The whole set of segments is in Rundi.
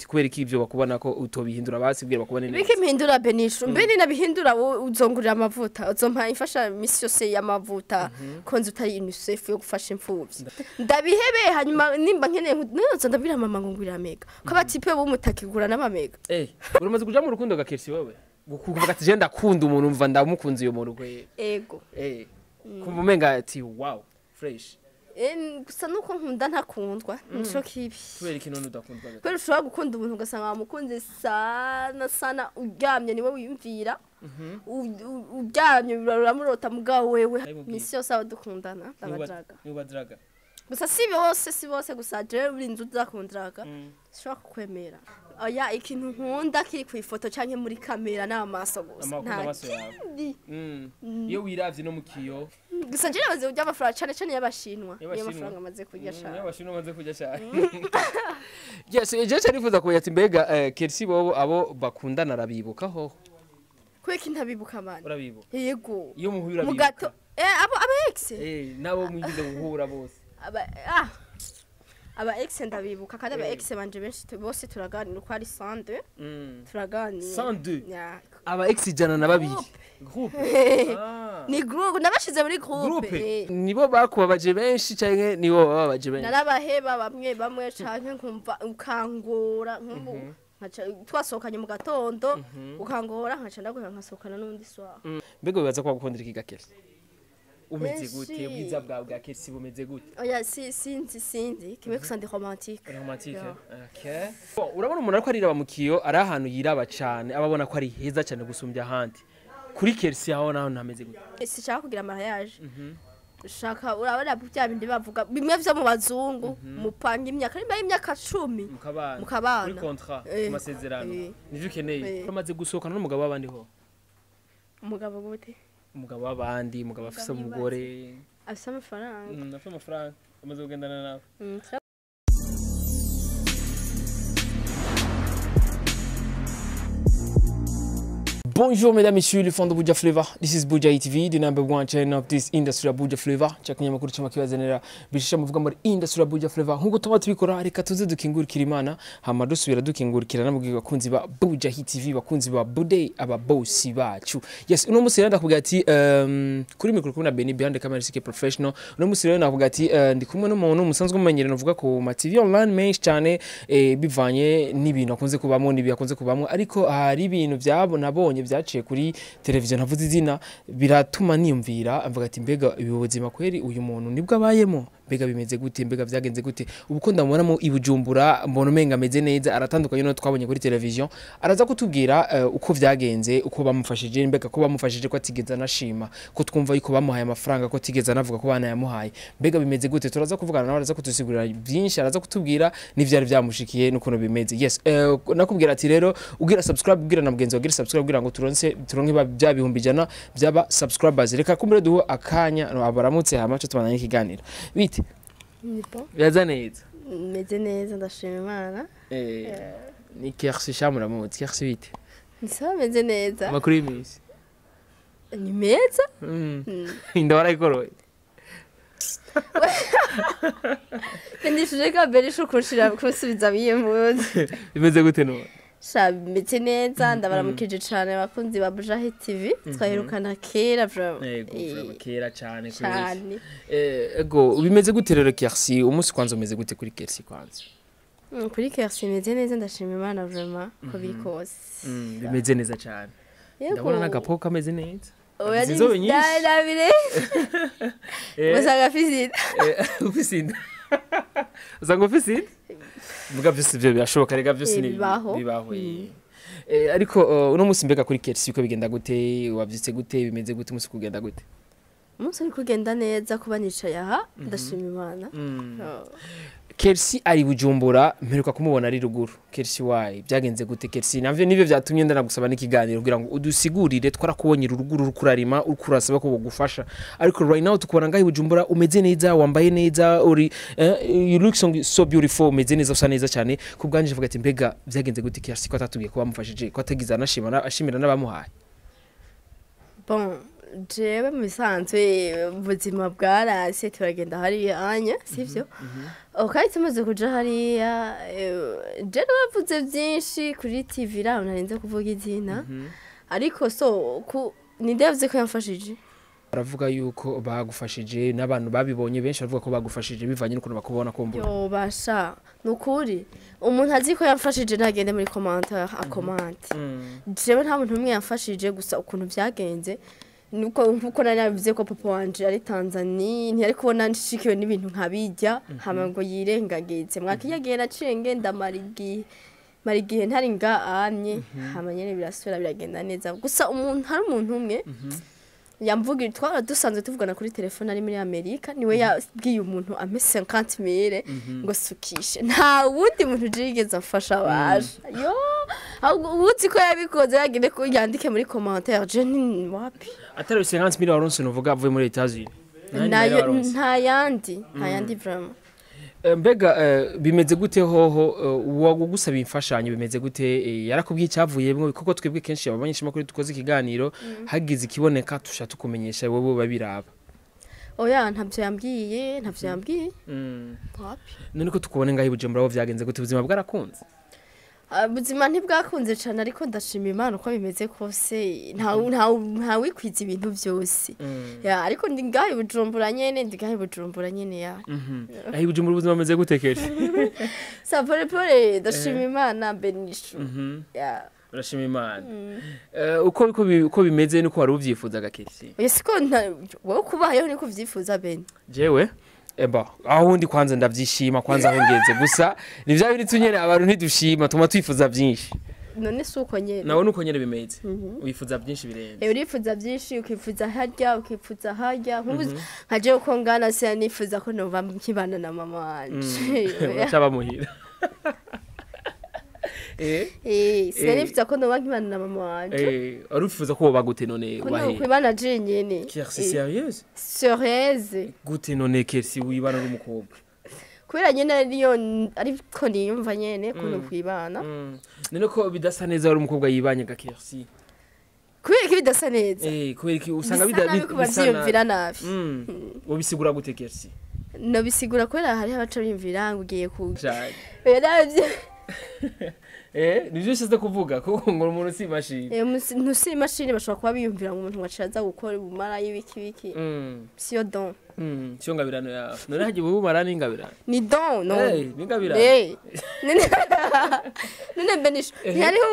Kubera iki ivyo bakubona ko utobihindura, basibwira bakubone neza? Biki mpindura, Benishu? Mbe nabihindura, wowe uzongurira amavuta, uzompa imfasha misi yose y'amavuta, ko nzi utari UNICEF yo gufasha imfuvyi. Ndabihebe, hanyuma nimba nkeneye noza ndabwira mama ngo ngurira mega, ko abatipe b'umutakigura n'amamega. Uramaze kuja mu rukundo gakesi wewe? Kuvuga ati je ndakunda umuntu, mva ndamukunze uyo muntu kwe. Ego. Kumva umenga ati wow, fresh. Gusa nuko nkunda ntakundwa, nico kibi. Kubera iki none udakundwa? Kubera ushobora gukunda umuntu ugasanga wamukunze sana sana, uryamye niwe wiyumvira, uryamye uramurota, mugabo wewe Ndabimubwira. misi yose aba dukundana ndabadraga. Niba draga. Gusa si bose, si bose, gusa jewe uri inzu uzakundraga sinshobora kukwemera. Oya, ikintu nkunda kiri ku ifoto canke muri kamera ni amaso gusa. Amakunda nta amaso yawe. kindi. Iyo wiravye no mu kiyo. Gusa jewe namaze kurya amafaranga, cane cane y'abashinwa, niyo Y'abashinwa. mafaranga amaze kurya cane. Y'abashinwa amaze kurya cyane. Yes, je cyari nifuza kumenya ati mbega Kersi bobo abo bakundana arabibuka ho? Kubera iki ntabibuka mani? Urabibuka? Yego. Iyo muhuye mu urabibuka? gato abo ex. Nabo mwigize guhura bose. Aba ex ndabibuka, kandi aba ex banje benshi bose turaganira uko ari sande, turaganira. 102. Ya. Aba ex 102. Groupe. Ah. Ni groupe, nabashize muri groupe. Groupe. Nibo bakubabaje benshi canke nibo bababaje benshi? Narabaheba bamwe bamwe, canke nkumva ukangora nkumbu nkaca twasohokanye mu gatondo ukangora, nkaca ndaguhera nkasohokana n'undi soir. Mbega wibaza ko bagukundira iki Kersi? Umeze Benshi. gute? Ubwiza bwawe bwa Kersi bumeze gute? Oya, si sinzi, sinzi kimwe, gusa ndi romantique. Romantique. Yeah. Okay. Bon, urabona umuntu ariko ariraba mu kiyo, ari ahantu yiraba cane, aba abona ko ari heza cane gusumbya ahandi. Kuri Kersi aho naho ntameze gute? Sinshaka kugira mariage, shaka urabona bya bindi bavuga bimwe vyo mu bazungu, mupanga imyaka, nimba y'imyaka 10. Mukabana. Mukabana. Kuri contrat, ku masezerano. Nivyo ukeneye. Uramaze gusohokana n'umugabo w'abandi ho? Umugabo gute? Umugabo w'abandi, umugabo afise umugore. Afise amafaranga. Afise amafaranga. Umaze kugendana nawe? Bonjour mesdames, messieurs, les fans de Buja Flavor. This is Buja TV, the number one channel of this industry ya Buja Flavor. Cyakinyamakuru cy'amakibazanira bishisha muvuga muri industry ya Buja Flavor. Nkuko tuba tubikora, reka tuze dukingurikira Imana, hama dusubira dukingurikira namubwiye bakunzi ba Buja Hit TV, bakunzi ba Bude, aba boss bacu. Yes, uno musi rero ndakubwira ati kuri mikoro kumwe na Benny, behind the camera CK Professional. Uno musi rero nakubwira ati ndi kumwe n'umuntu musanzwe mumenyereye uvuga ku ma TV online menshi cyane, bivanye n'ibintu akunze kubamo n'ibi akunze kubamo, ariko hari ibintu byabo nabonye byaciye kuri televiziyo ntavuze izina, biratuma niyumvira mvuga ati mbega ubu buzima kweri uyu muntu nibwo abayemo? Mbega bimeze gute? Mbega byagenze gute? Ubu ko ndamubonamo i Bujumbura, mbona umenga ameze neza, aratandukanye n'uwo twabonye kuri televiziyo. Araza kutubwira uko byagenze, uko bamufashije, mbega ko bamufashije ko atigeze anashima, ko twumva yuko bamuhaye amafaranga, ko atigeze anavuga ko banayamuhaye, mbega bimeze gute? Turaza kuvugana nawe, araza kutusigurira byinshi, araza kutubwira n'ivyari byamushikiye n'ukuntu bimeze. Yes, nakubwira ati rero ugira subscribe, ubwira na mugenzi wawe ugira subscribe, kugira ngo turonse turonke bya 100,000 by'aba subscribers. Reka kumbure duhe akanya no abaramutse, hama cyo tubandanye ikiganiro. Bite? Ni bon. Biraza neza? Meze neza, ndashima Imana. Ni Kersi Shamuramutse. Kersi, bite? Ni sawa, meze neza. Amakuru y'iminsi? Ni meza. Inda warayikoroye? Ndishuje ko Benishu kunshira kunsubiza biyembuze. Bimeze gute none? Sha, meze neza, ndabaramukije cane abakunzi ba Buja Hit TV, twaherukana kera vraiment. Yego, vraiment kera cyane kuri. Cane. Ego, bimeze gute rero Kersi? Umunsi kwanza umeze gute kuri Kersi kwanza? Kuri Kersi meze neza, ndashima Imana vraiment ko biri kose. Bimeze neza cyane. Yego. Ndabona n'agapo kameze neza. Oya. Afise inzobe nyinshi. Ndabire. Usanga afise inda. Ufise inda, usanga ufise inda, muga byose ibyo birashoboka rega, byose ni Bibaho. Bibaho. Ariko uno munsi mbega kuri Kersi uko bigenda gute? Wavyutse gute? Bimeze gute? Umunsi kugenda gute? Umunsi uri kugenda neza, kuba nicaye aha ndashima Imana. Oh. Kersi ari Bujumbura, mperuka kumubona ari ruguru. Kersi wayi byagenze gute Kersi? Navyo nivyo byatumye ndanagusaba n'ikiganiro kugira ngo udusigurire. Twarakubonye ruguru uriko urarima, uriko urasaba ko bogufasha, ariko right now tukubona ngaho i Bujumbura, umeze neza, wambaye neza, uri you look so, so beautiful, umeze neza, usa neza cyane. Ku bwanje mvuga ati mbega byagenze gute Kersi ko atatubwiye ko bamufashije, ko atagize anashima ashimira n'abamuhaye? Bon, jewe mu bisanzwe ubuzima bwarase, turagenda hariya anya, sivyo? Okay, tumaze kuja hariya, je naravuze byinshi kuri TV raho, narinze kuvuga izina, ariko so ku ninde yavuze ko yamfashije? Baravuga yuko bagufashije, n'abantu babibonye benshi baravuga ko bagufashije bivanye n'ukuntu bakubona kumbura. Yo basha, nukuri umuntu azi ko yamfashije ntagende muri commentaire akomante. Jewe nta muntu umwe yamfashije, gusa ukuntu vyagenze nuko nkuko nari nabivuze ko papa wanje ari Tanzania, ntiyari kubona nshikiwe n'ibintu nkabijya hama ngo yirengagize. Mwakiyagiye naciye ngenda mara igihe, mara igihe ntari ngaamye, hama nyene birasubira biragenda neza. Gusa umuntu, hari umuntu umwe yamvugira, twara dusanzwe tuvugana kuri telefone, ari muri Amerika, niwe yabwiye umuntu ampe 50 mille ngo sukishe. Nta wundi muntu je yigeze amfasha baje. Yo, ahubwo uwuzi ko yabikoze yagende ko yandike muri commentaire, je ni wapi. Atari 50 mille waronse, nuvuga avuye muri Etats-Unis? Nayo nta yandi, nta yandi vraiment. Mbega bimeze gute hoho uwagusaba imfashanyo, bimeze gute? Yarakubwiye icyavuyemwo? Kuko twebwe kenshi abamenyesha makuru dukoze ikiganiro, hagize ikiboneka tusha tukumenyesha, wowe babiraba. Oya, ntabyo yambwiye, ntabyo yambwiye, wapi. None ko tukubone ngaho i Bujumbura, aho vyagenze gute? Ubuzima bwarakunze? Ah, ubuzima ntibwakunze cyane, ariko ndashima Imana uko bimeze kose. Nta wikwiza ibintu byose ya, ariko ndi ngaho i Bujumbura nyene, ndi ngaho i Bujumbura nyene ya. Aho i Bujumbura ubuzima bumeze gute kenshi? Sa pole pole, ndashima Imana, Benishu ya. Urashima Imana. Uko bimeze nuko wari uvyifuzaga, Kercy? Oya, siko wowe kubayeho niko uvyifuza, Ben? Jewe eba aho undi kwanza ndavyishima, kwanza aho ngeze. Gusa ni vya bindi tunyene, abantu ntidushima, tuma twifuza byinshi. None si uko nyene? Nawe nuko nyene bimeze, wifuza byinshi birenze. Eh, urifuza byinshi, ukifuza harya, ukifuza harya. Nk'ubu nka jewe uko ngana se, nifuza ko nova nkibana na mama wanje. Uraca bamuhira. Eh, sinanifuza ko noba nkibana na mama wanje. Eh, wari ufifuza ko woba gute none? Ko wahe nokwibana jenyene. Kercy, sérieuse? Sérieuse. Gute none, Kercy, wibana n'umukobwa? Kubera nyene ariyo ariko niyumva nyene ko nokwibana. None ko bidasa neza wari umukobwa yibanye ga, Kercy? Kubera ko bidasa neza? Eh, kubera iki usanga bisa nabi kuba bisa nabi. vyiyumvira nabi. Wobisigura gute, Kercy? Nobisigura kubera hariho abaca biyumvira ngo ugiye ku Cyane. Oya, navyo. Eh, nivyo ushize kuvuga kuko ngo umuntu si imashini. Eh, ntusi imashini, bashobora kuba biyumvira ngo umuntu ngo aciye aza gukora ubumara y'ibiki biki. Siyo don. Siyo ngabirano yawe. None hagiye ubumara n'ingabirano? Ni don no. Eh, n'ingabirano. Eh. None Benisho, ntihariho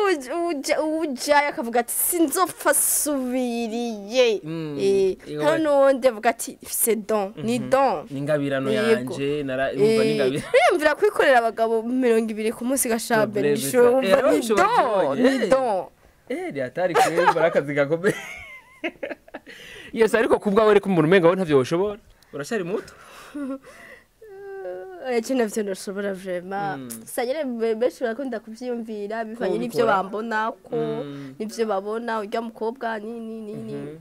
uwujayo akavuga ati sinzopfa subiriye. Eh, Iyo hari n'uwundi avuga ati c'est don, ni don. N'ingabirano Yego. yanje nara umva n'ingabirano. Wiyumvira kwikorera abagabo 20 ku munsi gasha Problème Benisho, ça. wumva Eh, ni urabishobora don, tubonye. ni don. Eh, ni hatari kweli, barakazi gakomeye. Yes, ariko kubwawe ariko umuntu umenga wowe ntavyo woshobora. Urashari muto. Oya, je navyo ntoshobora vraiment. Gusa nyene benshi barakunda kuvyiyumvira bivanye Ko n'ivyo ubikora. bambona ko n'ivyo babona urya mukobwa ni ni ni ni.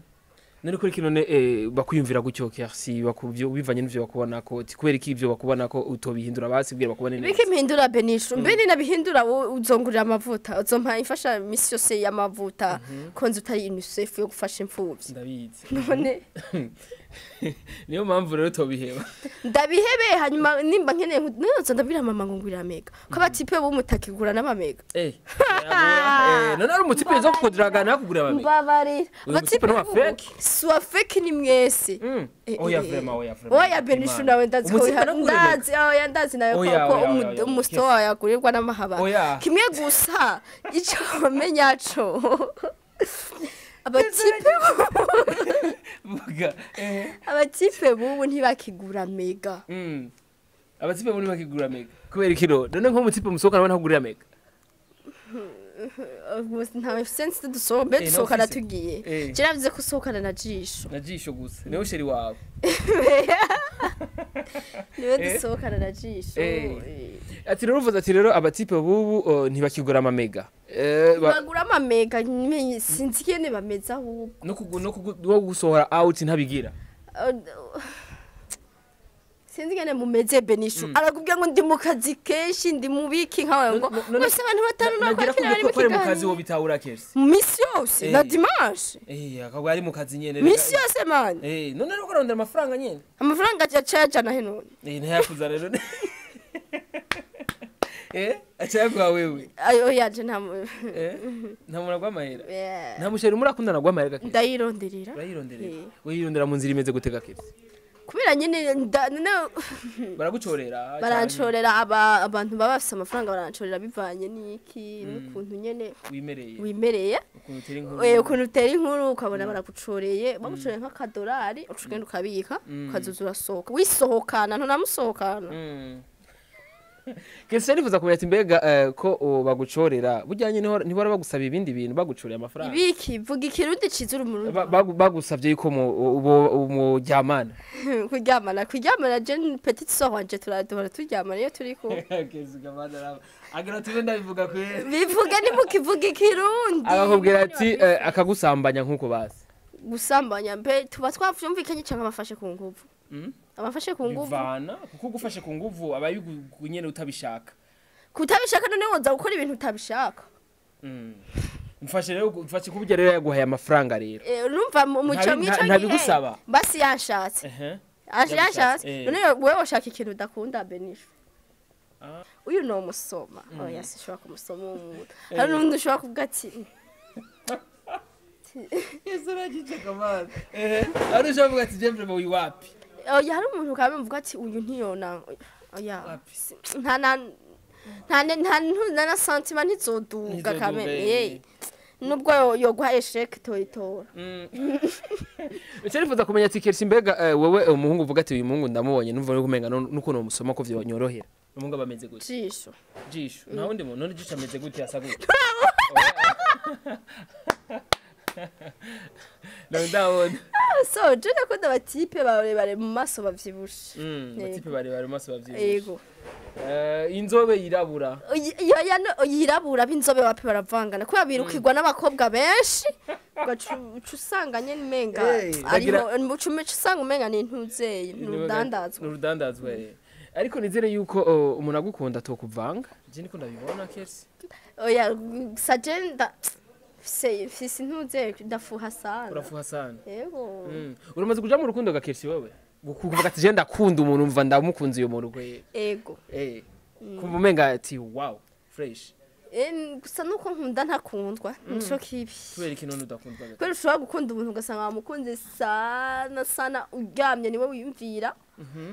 None kuri kino ne bakwiyumvira gutyo, Kercy, bakuvyo bivanye n'ivyo bakubona ko ati kubera iki ivyo bakubona ko utobihindura, basi bwira bakubone neza. Biki mpindura, Benisho? Mbe ninabihindura wowe uzongurira amavuta, uzompa imfasha misi yose y'amavuta, ko nzi utari UNICEF yo gufasha imfuvyi? Ndabizi. None Niyo mpamvu rero tobiheba. Ndabihebe, hanyuma nimba nkeneye none ndabwira mama ngo ngurira mega, ko abatipe b'umutakigura n'amamega. Eh, none ari umutipe zo kukudragana yakugurira amamega? Mbabarira. Uyu mutipe ni uwa fake? Si uwa fake, ni mwese. Mm. Oya vraiment, oya vraiment. Oya Benisho, nawe ndazi ko Umutipe nakugurira mega? ndazi, oya, ndazi nawe ko Oya, ko oya, oya, oya. umusto wawe yagurirwa n'amahaba. Oya. Kimwe gusa ico wamenya co, abatipe Vuga. Eh. abatipe bubu ntibakigura mega. Abatipe muri bakigura mega. Kubera ikiro. None nko umutipe musohokana we ntakugurira mega? Ntawe sense dusohoka mbe Eh, nawe dusohokana ufise. tugiye. Eh. Je navuze ko usohokana na Jisho. Na Jisho gusa. Niwe chéri wawe. Niwe Eh. dusohokana na Jisho. Eh. Eh. Ati rero uvuze ati rero abatipe bubu ntibakigura amamega. Bagura amamega nyine, sinzi ingene bameze ahubwo. No kugu no kugu no gusohora out ntabigira. Sinzi ngene mumeze Benishu, arakubwira ngo ndi mu kazi kenshi, ndi mu biki nkawe, ngo mwese abantu batanu Nagira nakwakira bari mu kubwira ko ari mu kazi, kiganiro wo bitahura Kersi. Misi yose na dimanche. Akaba ari mu kazi nyene. Misi yose, man. None rero kurondera amafaranga nyene. Amafaranga aca ayajana he none? Ntayakuza rero. Aca yaguha wewe. Ayo yaje nta Nta muntu agwa amahera. Yeah. Nta musheri murakundana agwa amahera, Kersi? Ndayironderera. Urayironderera? Eh. Wiyirondera mu nzira imeze gute, Kersi? Kubera nyine Baragucorera? Barancorera, abantu baba bafise amafaranga barancorera bivanye n'iki, n'ukuntu nyene Wimereye. wimereye. Ukuntu utera inkuru. Ukuntu utera inkuru, ukabona baragucoreye, bagucoreye nk'akadolari, uca ugenda ukabika, ukazoza urasohoka, wisohokana, ntunamusohokana. Kersi, nifuza kumenya ati mbega ko bagucorera burya nyine ntihora bagusaba ibindi bintu bagucoreye amafaranga? Ibiki? Vuga ikirundi ciza, uri umurundi. Bagusavye yuko muryamana. Kuryamana, kuryamana, je petite sœur wanje turaduhora turyamana iyo turi kumwe. Kersi kamana raba agira tube ndabivuga kweri. Bivuge, nimukivuga ikirundi. Akakubwira ati akagusambanya nkuko basi. Gusambanya mbe tuba twavyumvikanye canke abafashe ku nguvu? Abafashe ku nguvu. Bivana, kuko ugufashe ku nguvu aba nyene utabishaka. Kutabishaka? None woza gukora ibintu utabishaka? Mfashe rero, mfashe kuburya rero yaguhaye amafaranga rero. Urumva mu muco mwico Ntabigusaba. Basi yanshatse. Aje yanshatse. None wewe washaka ikintu udakunda, Benisho? Uyu no musoma, oya, sinshobora kumusoma uwo muntu. Hari n'undi ushobora kuvuga ati Yesu aragice kamana. Ari ushobora kuvuga ati je vraiment wapi. Oya, hari umuntu ukaba muvuga ati uyu ntiyona, oya. Wapi? Nta na nta nta nta na sentiment ntizoduga. Ntizoduga, Kameme. Nubwo yoguha échec toyitora. Icyo nifuza kumenya ati Kersi, mbega wewe umuhungu uvuga ati uyu muhungu ndamubonye numva uri kumenga nuko nomusoma ko vyonyorohera, umuhungu aba ameze gute? Jisho. Jisho, nta wundi muntu? None jisho ameze gute, asa gute? No ndabona. So je ndakunda aba type barebare mu maso, bavyibushe. Aba type barebare mu maso bavyibushe. Yego. Inzobe yirabura? Oya, no, yirabura b'inzobe wapi, baravangana kubera birukirwa n'abakobwa benshi, ugaca uca usanga nyene umenga ariho uca usanga umenga ni intuzeye, ni urudandazwa. Ni urudandazwa. Ariko nizere yuko umuntu agukunda atokuvanga, je niko ndabibona, Kersi. Oya, gusa je mfise intuzeye, ndafuha sana. Urafuha sana? Yego. Uramaze kuja mu rukundo ga Kersi, wewe kuvuga ati je ndakunda umuntu, umva ndamukunze uyu muntu kwe? Ego. Kumva umenga ati wow, fresh. Gusa nuko nkunda ntakundwa, nico kibi. Kubera iki none udakundwa? Kubera ushobora gukunda umuntu ugasanga wamukunze sana sana, uryamye niwe wiyumvira,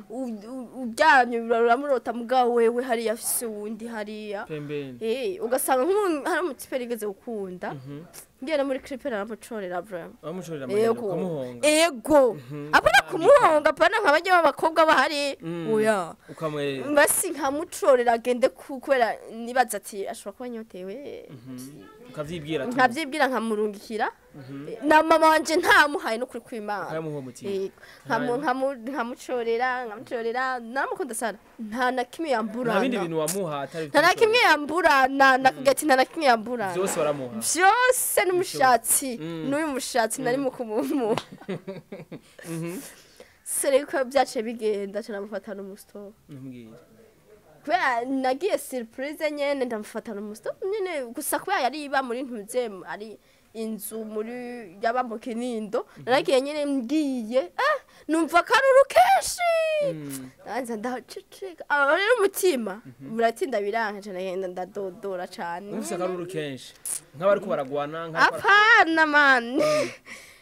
uryamye uramurota, mugabo wewe hariya afise uwundi hariya pembeni. Ugasanga nk'umuntu, hari umu type rigeze gukunda, ngiye no muri clip naramucorera vraiment. Bamushorera amahera? Ego. Ukamuhonga? Ego, apana kumuhonga, apana nka barya b'abakobwa bahari, oya. Ukamwerera? Basi nkamucorera agende kubera nibaza ati ashobora kuba anyotewe. Ukavyibwira tu? Nkavyibwira, nkamurungikira na mama wanje, ntamuhaye n'ukuri kw'Imana. Ukamuha umutima? Yego. Nkamucorera, nkamucorera, naramukunda sana, nta na kimwe Nta bindi yamburana. bintu wamuha atari Nta na kimwe yamburana, nakubwira ati nta na kimwe yamburana. Vyose waramuha? Vyose, n'umushatsi, n'uyu mushatsi nari mu kumumuha sere ko byaciye bigenda, ca namufata n'umusitopu. Ntumbwire. Kubera nagiye surprise nyene, ndamufata n'umusitopu nyene, gusa kubera yari iba muri ntuze, ari inzu muri yaba mu Kinindo, naragiye nyene, ngiye numva akaruru kenshi, nanze ndaceceka. Aba rero umutima muratinda biranka cane, ngenda ndadodora cane. Numvise akaruru kenshi nk'abariko baragwana, nk'abariko Apana man,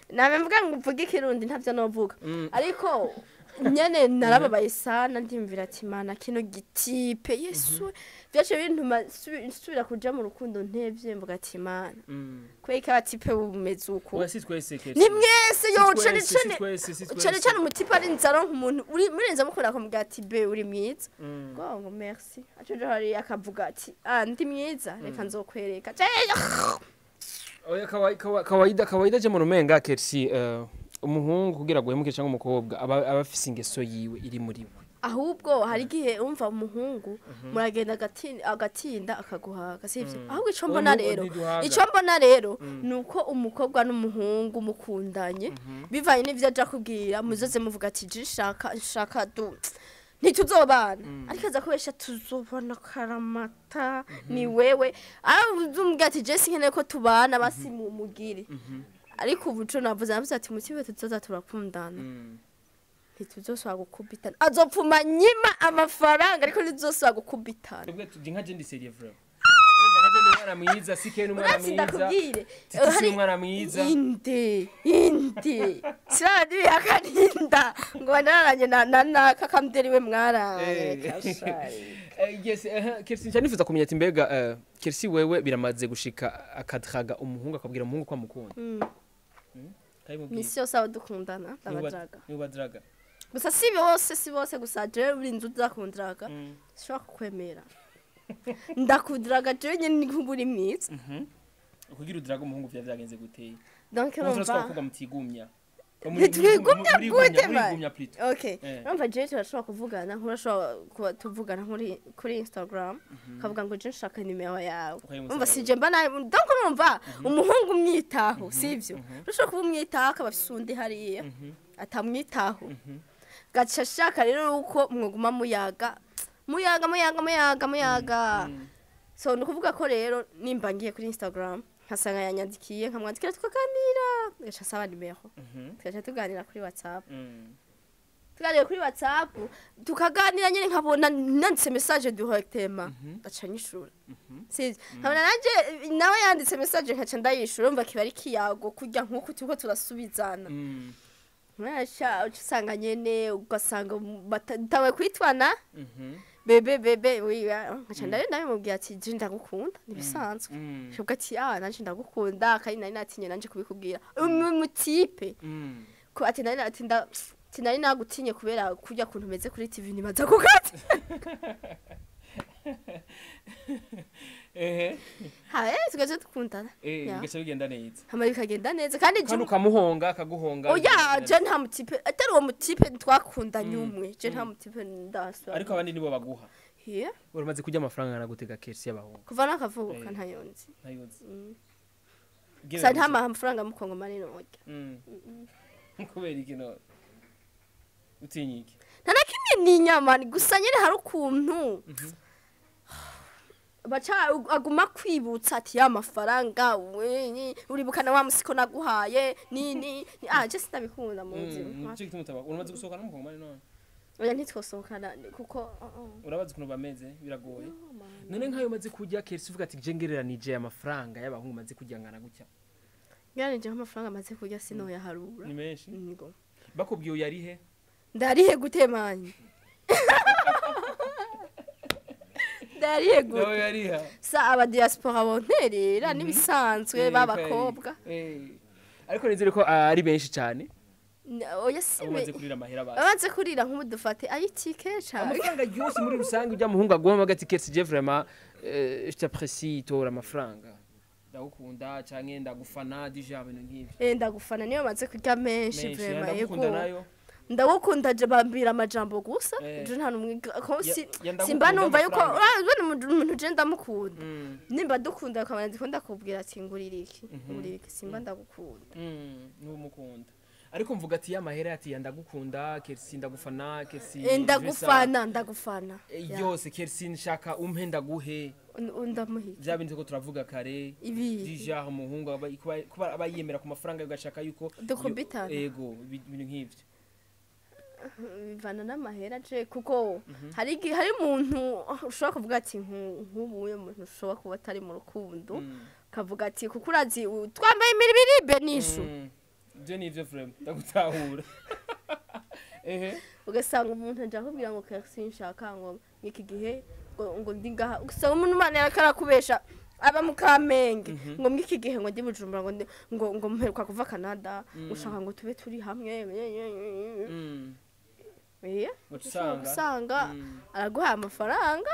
nabe mvuga ngo uvuge ikirundi ntavyo novuga, ariko nyene narababaye sana, ndiyumvira ati mana, kino gi type, Yesu, vyaciye bintuma nsubira kuja mu rukundo ntevye, mvuga ati mana, kubera ko aba type bumeze uko. Oya, si twese, Kersi. Ni mwese yo. Si Cane twese, si cane. twese, si Cane twese. cane umu type ari nzara, nk'umuntu uri murenza mukunda, akamubwira ati be uri mwiza, ngo merci, acoje hariya akavuga ati ah, ndi mwiza, reka nzokwereka. Oya, kawaida kawaida, je mu rumenga Kersi, umuhungu kugira guhemuke cyangwa umukobwa aba afise ingeso yiwe iri muri we. Ahubwo hari igihe umva umuhungu muragenda agatinda akaguhaga, sivyo? Ahubwo ico mbona Uwo rero, ntiduhaga. ico mbona rero ni uko umukobwa n'umuhungu mukundanye, bivanye n'ivyo aja kubwira, muzoze muvuga ati je shaka du Ntituzobana, ariko aza kubesha tuzobana karamata, ni wewe uzumbwira ati je sinkeneye ko tubana, basi mugire. Ariko ubu co navuze ati mutibe tuzoza turakundana, ntituzosubira gukubitana. Azopfuma nyima amafaranga, ariko ntituzosubira gukubitana. Twebwe tujye nka je ndi sérieux vraiment. Urumva, nka je ndi umwana mwiza, sike ni umwana Uretse mwiza. ndakubwire. Titi si umwana mwiza. Inde inde sinabandi bihakaninda ngo banararanye na naka kamderi we mwaraye kashaye. Yes, Kersi, nca nifuza kumenya ati mbega Kersi, wewe biramaze gushika akadraga umuhungu, akabwira umuhungu ko amukunda? Kabimubwira. Misi yose abo dukundana ndabadraga. Niwe badraga? Gusa si bose, si bose. Gusa jewe uri inzu uzakundraga, sinshobora kukwemera. Ndakudraga jewe nyene ni nk'ubu uri mwiza. Kugira udraga umuhungu vya vyagenze gute? Donc urumva urumva abakobwa mutigumya. Ntitwigumya gute man? Murigumya plutôt. Okay. Urumva, jewe turashobora kuvugana, nkurashobora kuba tuvugana kuri Instagram, ukavuga ngo je nshaka nimero yawe. Ukayimusaba. Urumva, si je mba nawe. Donc urumva, umuhungu umwitaho, sivyo? Urashobora kuba umwitaho akaba afise undi hariya atamwitaho, gaca ashaka rero yuko mwoguma muyaga, muyaga, muyaga, muyaga, muyaga. So ni ukuvuga ko rero nimba ngiye kuri Instagram nkasanga yanyandikiye, nkamwandikira, tukaganira, gaca asaba nimero, tugaca tuganira kuri WhatsApp. Tuganira kuri WhatsApp, tukaganira nyine, nkabona nanditse message directement aca nyishura, sivyo? Nkabona nanje nawe yanditse message, nkaca ndayishura. Urumva kiba ari kiyago kurya nkuko turiko turasubizana. Mwasha uca usanga nyene, ugasanga batawe kwitwana bébé, bébé wiya. Nkaca ndayo ndabimubwira ati je ndagukunda, nibisanzwe. Shuka ati ah, nanje ndagukunda, kandi nari natinye nanje kubikubwira umutipe ko ati nari ati nda ati nari nagutinye kubera kurya kuntu umeze kuri TV, nibaza kukati. Ha, tugaca dukundana. Ya. Bigaca bigenda neza. Hama bikagenda neza kandi Kandi ukamuhonga, akaguhonga. Oya, je nta mutipe atari uwo mutipe twakundanye umwe, je nta mutipe ndaswa. Ariko abandi nibo baguha? Yeah. Uramaze kurya amafaranga angana gutega, Kersi, y'abahungu? Kuva nakavuka ntayonzi. Ntayuzi? Gusa nta mafaranga mukongomani norya. Kubera iki none? Utinya iki? Nta na kimwe, ni inyama ni gusa nyine hari ukuntu baca aguma kwibutsa ati ya mafaranga we, uribukana wa musiko naguhaye ni ah, je sinabikunda mu buzima. Nico gituma utaba uramaze gusohokana n'umukongomani none? Oya, ntitwosohokana kuko oh. Urabazi ukuntu bameze, biragoye. None nk'ayo umaze kurya, Kersi, uvuga ati je ngereranije amafaranga y'abahungu maze kurya ngana gutya? Ngereranije nk'amafaranga amaze kurya, sinoyaharura. Ni menshi? Ngo Bakubwiye uyarihe? Ndarihe gute mani? Ndarihe gute? Nawe yariha. Sa aba diaspora bonterera n'ibisanzwe b'abakobwa. Ariko nizere ko ari benshi cyane. Oya, si abo umaze kurira amahera basi. Abanze kurira nk'ubu dufate ayitike cyane. Amafaranga yose muri rusange ujya muhungu agomba ati Kersi, je vraiment je t'apprécie, tora amafaranga, ndagukunda canke ndagufana, déjà ibintu nk'ivyo. Ndagufana niyo maze kurya menshi. Menshi. Vraiment. Ndagukunda Yego. nayo? Ndagukunda je bambira amajambo gusa. Je nta numwe ko si Ya ndagukunda simba numva yuko amafaranga. Ah, ubona umuntu je ndamukunda, nimba dukunda akaba ndikunda kubwira ati ngurira iki, ngurira iki, simba ndagukunda. N'umukunda, ariko mvuga ati y'amahera, ati ya ndagukunda Kersi, ndagufana Kersi. Ndagufana, ndagufana. Ya. Yose Kersi, nshaka umpe ndaguhe. Ndamuhita. Bya bindi ko turavuga kare. Ibi. Déjà umuhungu kuba aba yiyemera ku mafaranga, ugashaka yuko Dukubitana. Ego, ibintu nk'ivyo. Bivana n'amahera je, kuko hari igihe hari umuntu ushobora kuvuga ati nk'ubu uyu muntu ushobora kuba atari mu rukundo, ukavuga ati kuko urazi twambaye imiribiribe nishu. Ibyo ni ivyo, vraiment ndagutahura, ehe. Ugasanga umuntu aje akubwira ngo Kersi nshaka ngo iki gihe ngo ndi ngaha, ugasanga umuntu Imana yarakubesha aba mu Kamenge, ngo mw'iki gihe ngo ndi Bujumbura, ngo mperuka kuva Canada, ushaka ngo tube turi hamwe. Uca ushobora usanga gusanga araguhaye amafaranga.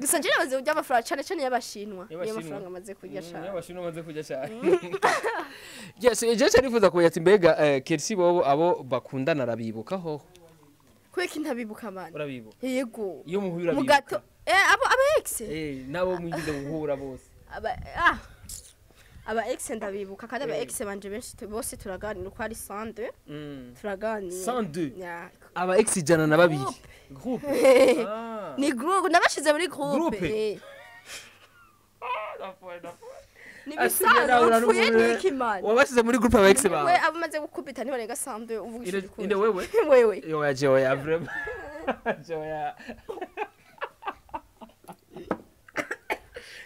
Gusa njye namaze kurya amafaranga cyane cyane y'Abashinwa, niyo Y'Abashinwa. mafaranga amaze kurya cyane. Y'Abashinwa amaze kurya cyane. Yes, je cyane nifuza kumenya ati mbega Kersi, bobo abo bakundana arabibuka hoho? Kubera ko ntabibuka mani. Urabibuka? Yego. Iyo muhuye Mu urabibuka? gato abo aba ex. Nabo mwigize guhura bose. Aba ah Aba ex ndabibuka, kandi aba ex banje benshi bose turaganira uko ari 102. Turaganira. 102? Ya. Aba ex 102, groupe? Ah. Ni groupe, nabashize muri groupe. Groupe? Eh. Ni bisanzwe, upfuye n'iki, man? Wabashize muri groupe aba ex We bawe? Abo umaze gukubita ntibarenga 102, uvugishije ukuri. Inde, wewe? Wewe. Yoya, jewe ya, vraiment, jewe ya.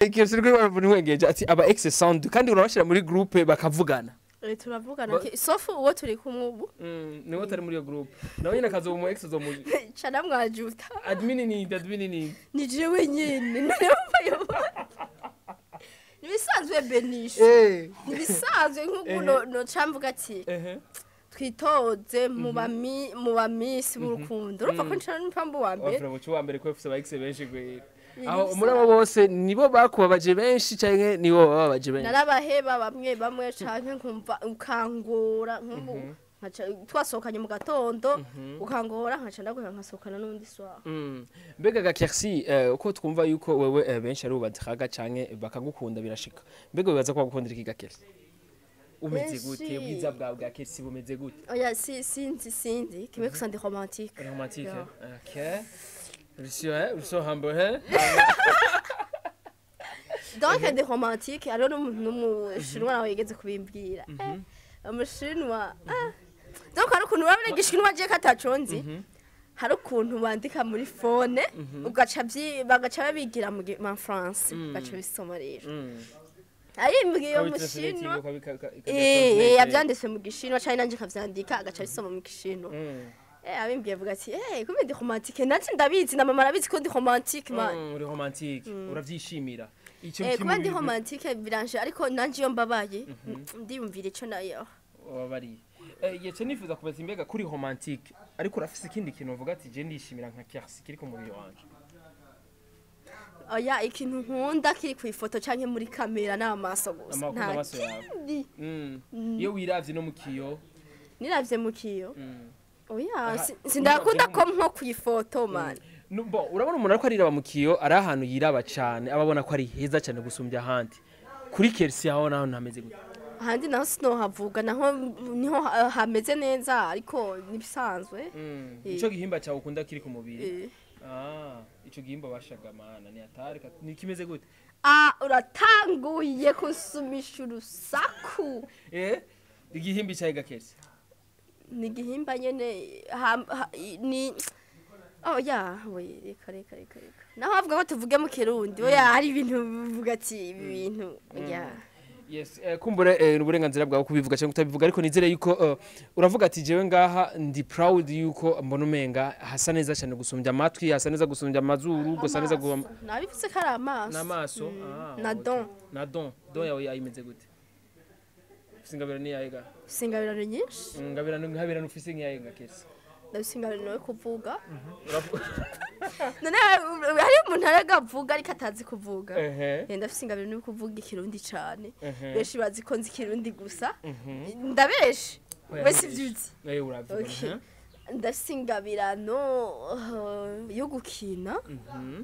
Ikintu kuri baravuga nwengeje ati aba ex 102, kandi urabashira muri groupe bakavugana? Eh, turavugana, sauf uwo turi kumwe ubu. Niwe utari muri iyo groupe, nawe nyine akazoba umu ex uzomu Ca namwajuta. Admin ni admin ni Ni jewe nyene, none wumva yo nibisanzwe, Benisho. Nibisanzwe, nk'ubu no camvuga ati twitoze mu bamisi b'urukundo, urumva ko nca n'impamvu wa mbere. Wafura muco wa mbere ko ufise aba ex benshi gwera. Aho muri abo bose nibo bakubabaje benshi canke nibo bababaje benshi? Narabaheba bamwe bamwe, canke nkumva ukangora, nkumbu nkaca twasohokanye mu gatondo ukangora, nkaca ndaguhera nkasohokana n'undi soir. Mbega ga Kercy, uko twumva yuko wewe benshi ari ubadraga canke bakagukunda, birashika, mbega wibaza ko bagukundira iki ga Kercy? Umeze gute? Benshi. Ubwiza bwawe bwa Kercy bumeze gute? Oya, si sinzi, sinzi kimwe gusa, ndi romantique. Romantique? Yeah. Okay. Uri hein? Uri so humble, hein? Donc ndi romantique, hariho n'umushinwa nawe yigeze kubimbwira. Umushinwa, ah. Donc hari ukuntu urabona igishinwa je kataconzi, hari ukuntu bandika muri phone ugaca bagaca babigira mu français, ugaca bisoma rero. Ayimbwiye umushinwa, yavyanditse mu gishinwa canke nanje nkavyandika, agaca bisoma mu gishinwa. Abimbwiye avuga ati kumbe ndi romantique, nanje ndabizi na mama arabizi ko ndi romantique, man. Uri romantique, uravyishimira ico? Kuba ndi romantique biranje, ariko nanje iyo mbabaye ndiyumvira ico nayo. Wabariye. Yace nifuza kubaza, imbega kuri romantique, ariko urafise ikindi kintu uvuga ati je ndishimira nka Kercy kiri ku mubiri wanje? Oya, ikintu nkunda kiri ku ifoto canke muri kamera ni amaso gusa. Amakunda Nta amaso yawe. kindi. Iyo wiravye no mu kiyo? Niravye mu kiyo? Oya. Aha, Sindakunda ko nko ku ifoto, man. Bon, urabona umuntu ariko ariraba mu kiyo, ari ahantu yiraba cane, aba abona ko ari heza cane gusumbya ahandi. Kuri Kercy aho naho ntameze gute? Ahandi naho sinohavuga, naho niho hameze neza, ariko nibisanzwe. Ico gihimba cyawe ukunda kiri ku mubiri? Eh. Ah, ico gihimba bashaga mana ni atari ni kimeze gute? Ah, uratanguye kunsumisha urusaku. Igihimba cyawe ga Kercy? Ni igihimba nyene ni oya, we, reka reka reka reka, naho bavuga ko tuvuge mu Kirundi, oya, hari ibintu bivuga ati ibi bintu, oya. Yes, kumbure ni uburenganzira bwawe kubivuga cyangwa kutabivuga, ariko nizere yuko uravuga ati jewe ngaha ndi proud yuko mbona umenga hasa neza cyane gusumbya amatwi, hasa neza gusumbya amazuru, gusa neza Amaso. Nabivuze ko ari amaso. N'amaso. Ah, Na okay. Don. Na don yawe ayimeze gute? Ufise ingabirano ni yawe ga? Ufise ingabirano nyinshi. Ngabirano ufise nk'iyawe ga Kercy? Ndafise ingabirano yo kuvuga. None hari umuntu arega avuga ariko atazi kuvuga. Ndafise ingabirano yo kuvuga Ikirundi cane. Benshi bazi ko nzi Ikirundi gusa, ndabeshe? Oya, Wese ntubeshe. ivyuzi. Uravuga. Okay. Ndafise ingabirano yo gukina.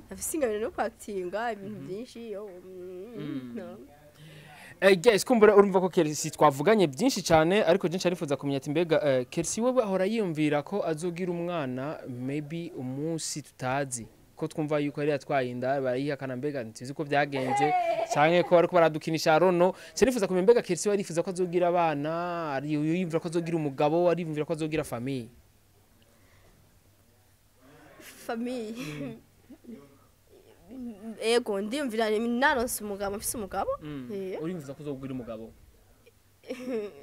Ndafise ingabirano yo kwakitinga ibintu byinshi yo no. Guys, kumbura urumva ko Kercy twavuganye byinshi cyane, ariko byinshi arifuza kumenya ati mbega Kercy wewe ahora yiyumvira ko azogira umwana maybe umunsi tutazi, ko twumva yuko yari yatwaye inda barayihakana, mbega ntizi ko byagenze canke ko bariko baradukinisha rono. Nifuza kumenya mbega Kercy we arifuza ko azogira abana, ari yiyumvira ko azogira umugabo, ariyumvira ko azogira famille? Famille, ego, ndiyumvira naronse umugabo, mfise umugabo. Uriyumviza ko uzogira umugabo,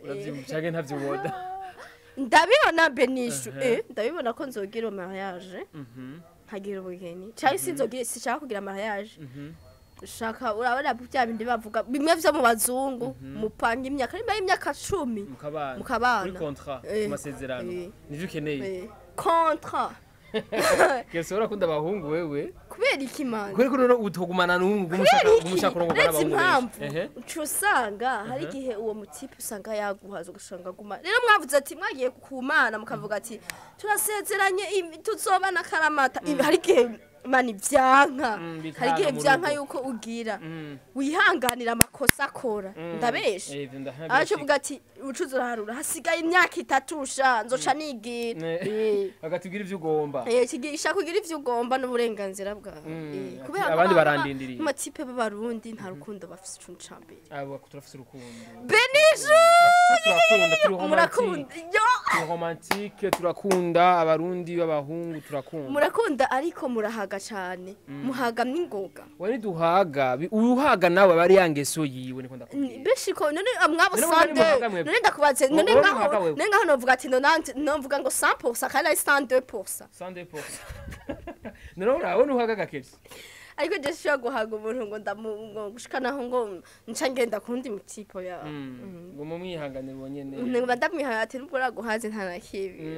uravyumva canke ntavyubona? Ndabibona, Benishu. Ndabibona ko nzogira mariage, nkagira ubugeni, cyangwa sinzogira, sinshaka kugira mariage. Shaka urabona bya bindi bavuga bimwe vyo mu bazungu, mupanga imyaka, nimba y'imyaka 10. Mukabana. Mukabana. Kuri contrat. Ku masezerano. Nivyo ukeneye? Contrat. Kercy, urakunda abahungu wewe? Kubera iki, man? Kubera ko rero utogumana n'umuhungu umushaka urongorwa Uretse n'abahungu impamvu benshi. Ehe. Uca usanga hari igihe uwo mutipe usanga yaguhaza, ugasanga aguma. Rero mwavuze ati mwagiye ku Mana, mukavuga ati turasezeranye, tuzobana karamata. Hari igihe Mani vyanka. Bikanga Hari igihe mu vyanka rugo. yuko ugira wihanganira amakosa akora, ndabesha? Ivyo ndahabeshika. Araco uvuga ati ucuza uraharura, hasigaye imyaka 3 sha nzoca nigira. Agatubwira ivyo ugomba. Kigisha kugira ivyo ugomba n'uburenganzira bwawe. Ati Kubera abandi barandindiriye. Amatipe b'Abarundi nta rukundo bafise, ico ca mbere. Abo turafise urukundo. Beniju. Turakunda, turi Murakunda romantique. Yo. Turi romantique, turakunda Abarundi b'abahungu, turakunda. Murakunda, ariko murahaga cane, muhaga n'ingoga. We ntiduhaga, uhaga nawe aba ari ya ngeso yiwe, niko ndakubwira. Benshi ko none mwabo None mwari sande muhaga mwebwe? None ndakubaze none Wowe ngaho muhaga wewe? None ngaho novuga ati nonante, novuga ngo 100% kandi ari 102%. 102%. None urabona uhaga gakevye? Ariko je sishobora guhaga umuntu ngo ndamu ngo gushika naho ngo nca ngenda kundi mutipo ya. Ngo mumwihanganire wonyene. Ngo ndamwihaye ati nubwo uraguhaze nta na kibi.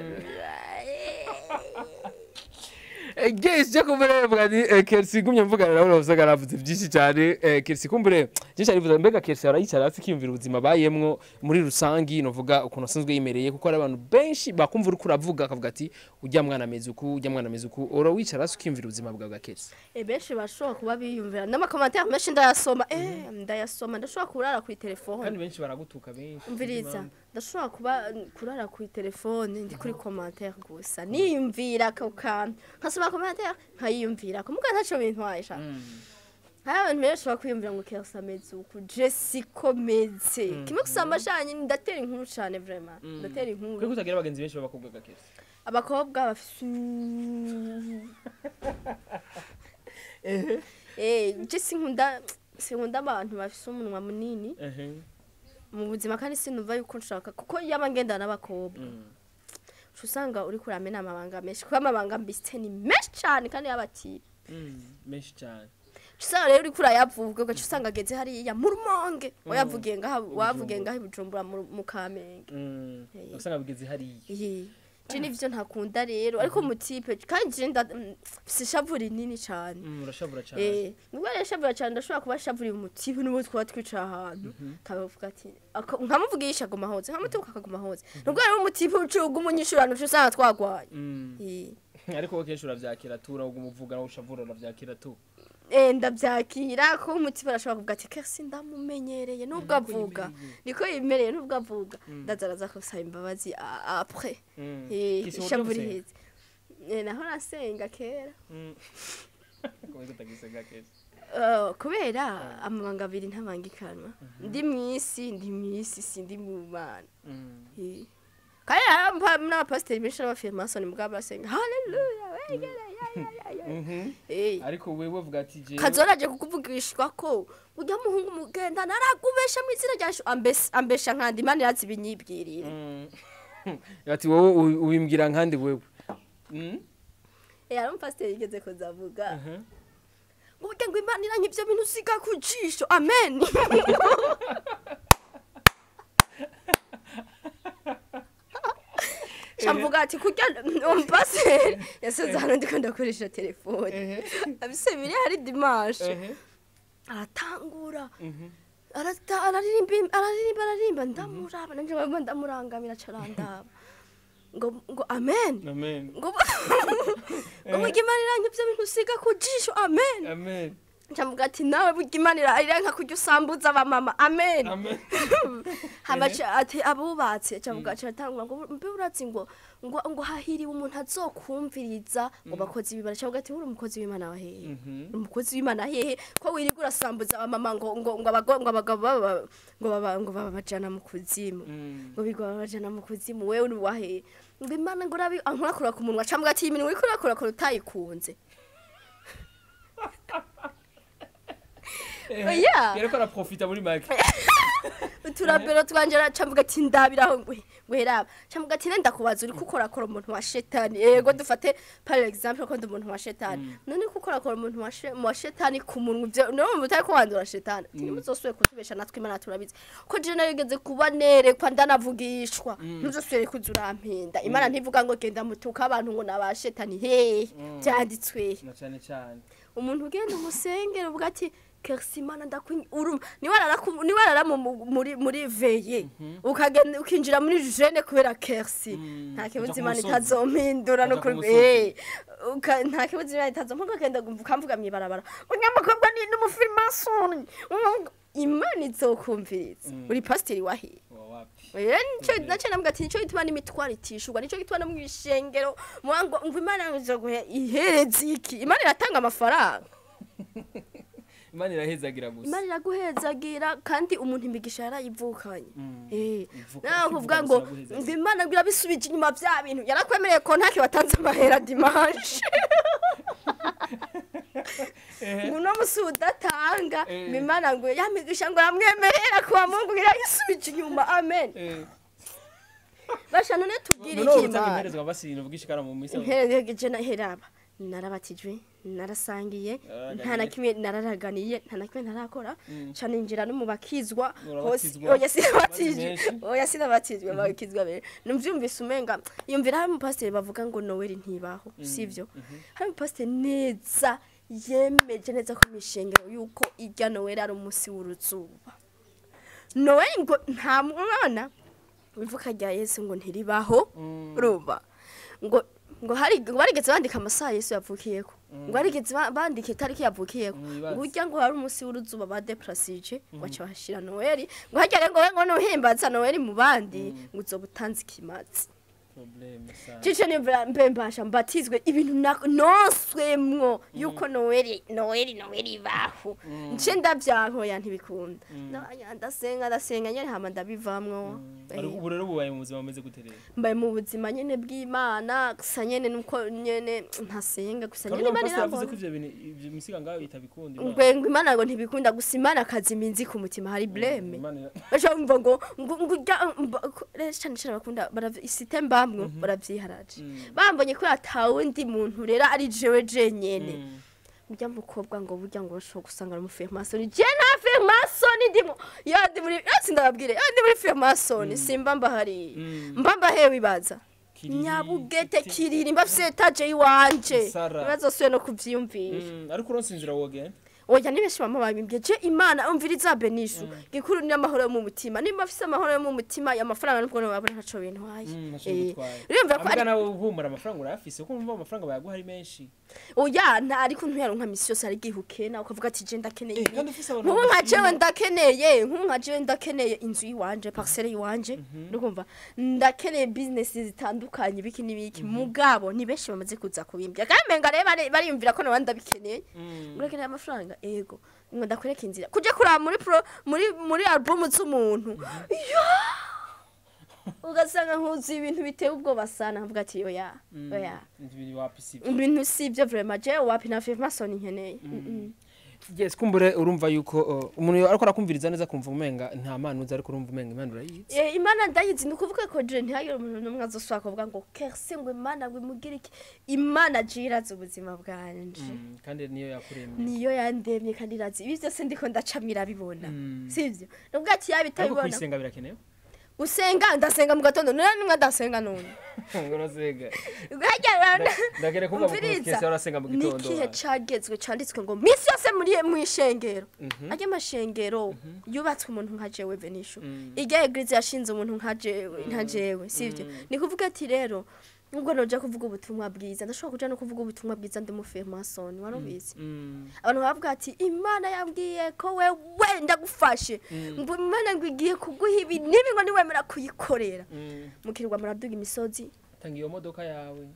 Yes, je kumbure mvuga ni Kersi gumye mvugana nawe uravuze aravuze byinshi cyane. Kersi kumbure byinshi arivuze. Mbega Kersi arayicara hasi akiyumvira ubuzima bayemwo muri rusangi, novuga ukuntu asanzwe yimereye, kuko hari abantu benshi bakumva uriko uravuga akavuga ati ujya mwana ameze uku, ujya mwana ameze uku. Ora wicara hasi ukiyumvira ubuzima bwawe bwa Kersi? Benshi bashobora kuba biyumvira n'ama commentaires menshi ndayasoma, ndayasoma, ndashobora kurara kuri telefone. Kandi benshi baragutuka benshi. Umviriza, ndashobora kuba kurara kuri telefone ndi kuri commentaire gusa, niyumvira ako kantu, nkasoma commentaire nkayiyumvira ko muga ntaco bintwaye sha. Hari abantu benshi bakwiyumvira ngo Kersi ameze uku, je siko meze. Kimwe gusa amashanye ndatera inkuru cane, vraiment ndatera inkuru. Kuri kutagira abagenzi benshi b'abakobwa ga Kersi? Abakobwa bafise je sinkunda abantu bafise umunwa munini mu buzima, kandi sinumva yuko nshaka kuko yaba ngendana n'abakobwa uca usanga uriko uramena amabanga menshi, kuko amabanga mbise ni menshi cane kandi y'abatipe. Menshi cyane. Uca usanga rero uriko urayavuga, ugaca usanga ageze hariya mu Rumonge wayavugiye ngaha, wavugiye ngaha i Bujumbura mu Kamenge. Usanga bigeze hariya. Iye. Je nivyo ntakunda rero, ariko umutipe kandi je mfise ishavu rinini cane. Urashavura cyane. Nubwo rero shavura cane, ndashobora kuba shavuriye umutipe n'ubu twaba twicaye ahantu kabavuga ati nkamuvugisha aguma hoze, nkamutuka akaguma hoze, nubwo rero umutipe ucuga umunyishurano uca usanga twagwaye. Ariko wowe kenshi uravyakira tu, uravuga umuvuga nawe ushavura uravyakira tu? Ndavyakira ko umutipe arashobora kuvuga ati Kersi ndamumenyereye, nubwo avuga niko yimereye, nubwo avuga ndaza araza kusaba imbabazi après. Kisi wowe Ishavu usenga? riheze. Naho nasenga kera. Kubera utagisenga kenshi? Kubera amabanga abiri ntabangikanwa, ndi mw'isi, ndi mw'isi, sindi mu Mana. Kandi n'abapasiteri benshi n'abafirimasoni mugabo basenga haleluya wegera ya ya ya ya. Ariko wewe uvuga ati jewe Kazoraje kukuvugishwa ko urya muhungu mugenda naragubesha mu izina rya Yesu, ambesha nkandi Imana irazi ibinyibwirira. Ati wowe ubimbwira nkandi wewe. Hari umupasiteri yigeze kuzavuga ngo burya ngo Imana iranka ivyo bintu usiga ku jisho, amen. Camvuga ati kurya umupasiteri yasoze hano ndiko ndakoresha telefone abise biri hari dimanche, aratangura araririmba araririmba araririmba, ndamuraba nanje ngomba ndamurangamira, carandaba ngo amen. Amen. Ngo burya Imana iranka ivyo bintu usiga ku jisho, amen. Amen. Ncamuga ati nawe burya Imana iranka kurya usambuza abamama, amen. Amen. Hama ati abubatse cavuga aratangura ngo mbe urazi ngo hahiriwe umuntu azokumviriza ngo bakozi b'Imana, cavuga ati uri umukozi w'Imana wa hehe? Uri umukozi w'Imana hehe ko wirirwa urasambuza abamama ngo ngo abagabo baba ngo baba ngo babajana mu kuzimu, ngo bigwa babajana mu kuzimu, wewe uri wahehe? Ngo Imana ngo urabi ankurakura ku munwa, camuga ati iminwa uriko urakurakura utayikunze. Oya. Yariko araprofita muri make. Uturabero twanje aracavuga ati ndabiraho ngwe ngweraba, camuga ati nenda kubaza, uri kukorakora umuntu wa shetani, yego dufate par exemple ko ndi umuntu wa shetani, none kukorakora umuntu wa shetani ku munwa, ivyo no mutari ko wandura shetani, ati nimuzosubire kutubesha natwe Imana turabizi ko je narigeze kuba nerekwa ndanavugishwa, ntuzosubire kuza urampinda, Imana ntivuga ngo genda mutuka abantu ngo naba shetani, hehe byanditswe? Na cyane cyane. Umuntu ugenda umusengero uvuga ati Kersi, Imana ndakwingi urumva niwarara muri veillée, ukagenda ukinjira muri jeûne kubera Kersi, nta kibazo. Uja ku Imana musozi. itazompindura no Uja ku kuri musozi. Nta kibazo Imana itazompindura. Ukagenda ukamvuga mw'ibarabara, unyamukobwa ni n'umufirimasoni, Imana izokumviriza. Uri pasiteri wahiye? Wa wapi? Rero nico naco navuga ati nico gituma n'imitwaro itishurwa, nico gituma no mw'ishengero muba ngo Imana izoguhe ihereza iki. Imana iratanga amafaranga? Imana irahezagira gusa. Imana iraguhezagira, kandi umuntu imigisha yarayivukanye. Nawe ivuka kuvuga gusa ngo iraguhezagira. Ngo Imana ngo irabisubije inyuma vya bintu yarakwemereye ko ntacyo watanze amahera dimanche, ngo uno musi udatanga, ngo Imana ngo yamigisha ngo yamwemerera kuwa Mungu irayisubije inyuma. Amen. Basha none tubwire None iki utanga Imana? imperezo basi nuvuga mu misa. Imperezo naheraba, narabatijwe, narasangiye, nta na kimwe nararaganiye, nta na kimwe ntarakora. Ca ninjira no mu bakizwa hose. Urabatizwa? Oya, sinabatijwe. Menshi. Oya, sinabatijwe. Bakizwa bere numvyumvise umenga yumvira hari umupasiteri bavuga ngo Noweli ntibaho, sivyo? Hari umupasiteri neza yemeje neza ko mw'ishengero yuko irya Noweli ari umunsi w'uruzuba, Noweli ngo nta mwana, ivuka rya Yesu ngo ntiribaho. Urumva ngo hari ngo barigeze bandika amasaha Yesu yavukiyeko, ngo barigeze bandika itariki yavukiyeko. Mwibaze. Ngo urya ngo hari umunsi w'uruzuba badeprasije, ngo aca bahashira Noweli, ngo harya rero ngo we ngo nuhimbaza Noweli mu bandi ngo uzoba utanze ikimazi. Problème sana. Cice nimvira mbe mbasha mbatizwe ibintu noswemwo yuko Noweli, Noweli, Noweli ibaho, nce ndavyankoya ntibikunda. Ndasenga, ndasenga nyene, hama ndabivamwo. Ariko ubu rero bubaye mu buzima bumeze gute rero? Mbaye mu buzima nyene bw'Imana, gusa nyene nuko nyene ntasenga gusa nyene Kandi Imana pastor yavuze ko irambona. ivyo bintu, ivyo misiga ngaho itabikunda Imana. Ngo Imana ngo ntibikunda, gusa Imana akaziminzi ku mutima hari bleme. Imana Baca bumva ngo urya rero cane cane bakunda isite mbamwo baravyiharaje, bambonye ko atawundi muntu rero ari jewe jenyene. Urya mukobwa ngo burya ngo bashobora gusanga ari umufirimasoni, je nta firimasoni ndimo. Yo ndi muri yose, ndababwire, yo ndi muri firimasoni simba mbahariye, mba mbahewe ibaza. Kiriri, Nyabugete Kiriri, mba mfise étage yiwanje. Sara. Ntibazosubire no kuvyiyumvira. Ariko uronse inzira wogenda? Oya, ni benshi bama babimbwiye. Je Imana umviriza benishu gikuru ni amahoro yo mu mutima. Nimba mfise amahoro yo mu mutima, amafaranga nubwo nobabona ntaco bintwaye. Ntaco bigutwaye. Urumva ko Avuga ari nawe uhumura, amafaranga urayafise, kuko umva amafaranga bayaguha ari menshi. Oya, nta, ariko ntuyaronka misi yose, ari igihe ukena ukavuga ati je ndakeneye ibi. Kandi ufise abantu Nk'ubu nka bagushima. jewe ndakeneye, nk'ubu nka jewe ndakeneye inzu yiwanje, parcelle yiwanje, urumva ndakeneye business zitandukanye, ibiki n'ibiki. Mugabo ni benshi bamaze kuza kubimbya, kandi menga rero bariyumvira ko nabandi ndabikeneye. Urakeneye amafaranga, ego, ngo ndakwereka inzira kuja kuraba muri pro muri album z'umuntu. Yo! Ugasanga nkuzi ibintu biteye ubwoba sana, nkavuga ati oya, oya. Ibintu wapi, sivyo. Ibintu sivyo vraiment, jewe wapi na freemason nkeneye. Yes, kumbure urumva yuko umuntu ariko arakumviriza neza kumva umenga nta mana uzi, ariko urumva umenga Imana urayizi. Imana ndayizi. Ni ukuvuga ko je ntihagire umuntu n'umwe azosubira kuvuga ngo kerse ngo Imana ngo imugire iki. Imana je irazi ubuzima bwanje. Kandi niyo yakuremye. Niyo yandemye, kandi irazi ibi byose ndiko ndacamwo, irabibona. Sivyo? Nubwo ati yaba Ariko itabibona. kuyisenga birakenewe. Gusenga, ndasenga mu gatondo, none nimwe ndasenga none. Ngo urasenga? Harya Ndagere kumva mu Umviriza. kese urasenga mu gitondo. Nikihe cagezwe canditswe ngo misi yose muri mwishengero? Arya mashengero yubatswe umuntu nka jewe Benishu, irya église yashinze umuntu nka jewe, nka jewe, sivyo? Ni kuvuga ati rero nubwo noja kuvuga ubutumwa bwiza, ndashobora kuja no kuvuga ubutumwa bwiza ndi mu freemason, warubizi? Abantu bavuga ati Imana yambwiye ko wewe ndagufashe, ngo Imana ngo igiye kuguha ibi nibi, ngo niwemera kuyikorera. Mukirirwa muraduga imisozi. Tanga iyo modoka yawe.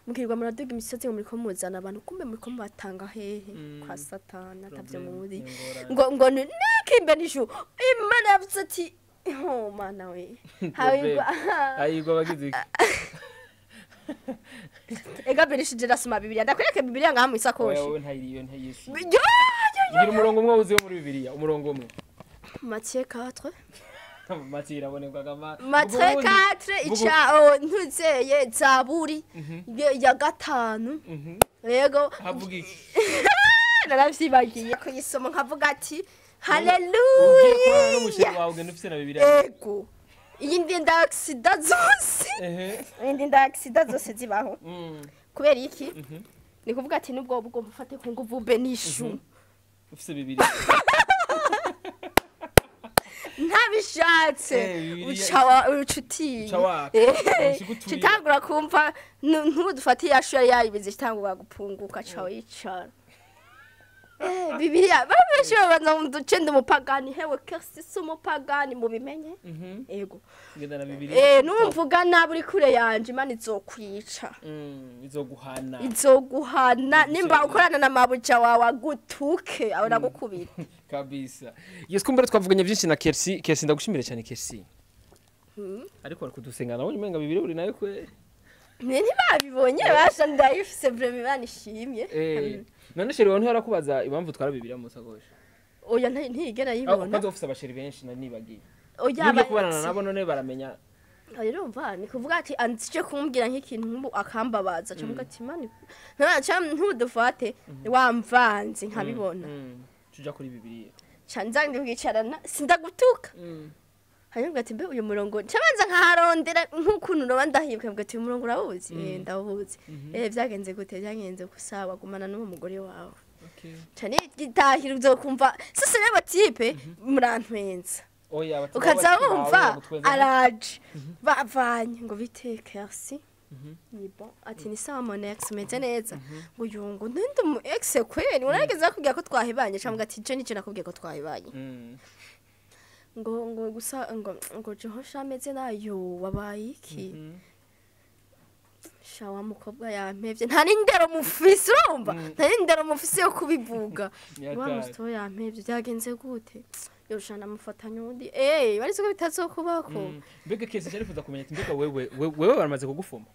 Mukirirwa muraduga imisozi ngo muriko muzana abantu, kumbe muriko mubatanga hehe? Kwa Satani, atavyo Problème, muzi. ni ingorane. Ngo nikimbe nishu Imana yavuze ati oh mana we. Problème. Hawigwa. Ayigwa bagize iki? Ega benishu, je ndasoma Bibiliya, ndakwereke Bibiliya ngaha mu Oya, isakoshi. wowe ntayiriyo ntayisi. Yo, yo, yo. Ngira umurongo umwe wuzuye muri Bibiliya, umurongo umwe. Matthieu 4. Mati iraboneka kama. Matthieu 4 ica oh, ntuzeye Zaburi ya gatanu. Yego. Havuga iki? Naravyibagiye kuyisoma, nkavuga ati Ugiye haleluya. kubana n'umusheri wawe ugenda ufise na Bibiliya? Ego, iyi ndinda accident zose. Iyi ndinda accident zose zibaho. Kubera iki? Ni kuvuga ati nubwo bugomba ufate ku nguvu Benishu. Ufise bibiri. Ntabishatse. Bibiliya- Uca utinya. Uca waka. Ushiguturira. Citangura kumva ntudufate yashu yari yayibize, citangura gupunguka, ca wicara. Bibiliya benshi babanza ngo duce ndi umupagani. Hewe, Kersi si umupagani, mubimenye. Ego. Ngendana bibiri. Numvuga nabi uri kure yanje, Imana izokwica. Izoguhana. Izoguhana. Nimba ukorana na mabuja wawe agutuke, awe nagukubita. Kabisa. Yes, kumbura twavuganye byinshi na Kersi. Kersi, ndagushimire cyane, Kersi. Ariko bari kudusenga nabonye umenga bibiri uri nayo kwe. Ntibabibonye basha, ndayifise vraiment, Imana ishimye. None chéri wawe ntiyarakubaza impamvu twara bibiri mu sakoshi? Oya, ntiyigera yibona. Ukaza ufise aba chéri benshi, nari nibagiye. Oya. Iyo ugiye kubana nabo none baramenya? Oya, urumva ni kuvuga ati anzije kumbwira nk'ikintu nk'ubu akambabaza, cyangwa ati mani nta ntudufate wamvanze nkabibona. Tuja kuri bibiliya. Ca nzange kwicarana, sindagutuka. Hanyuma ati mbe uyu murongo, ncabanza nkaharondera nk'ukuntu noba ndahibwa, mvuga ati uyu murongo urawuzi? Eh, ndawuzi. Eh, byagenze gute? Byagenze gusa wagumana n'uwo mugore wawe. Okay. Ca nitahira uzokumva sasa rero type murantwenza. Oya, bati Ukaza baba wumva bagutwenza. Araje bavanye ngo bite Kersi, ni bon, ati ni sawa mon ex, meze neza, ngo yungu ninde mu ex kweri, urageze akubwira ko twahebanye, cyangwa ati je nico nakubwiye ko twahebanye. Ngo gusa ngo jeho shameze nayo wabaye iki? Sha, wa mukobwa yampevye, nta n'indero mufise, urumva nta n'indero mufise yo kubivuga. Wa musito yampevye, byagenze gute? Yosha namufatanya undi, bari ko bitazokubako. Mbega Kersi, cyarifuza kumenya ati mbega wewe wewe baramaze kugufuma?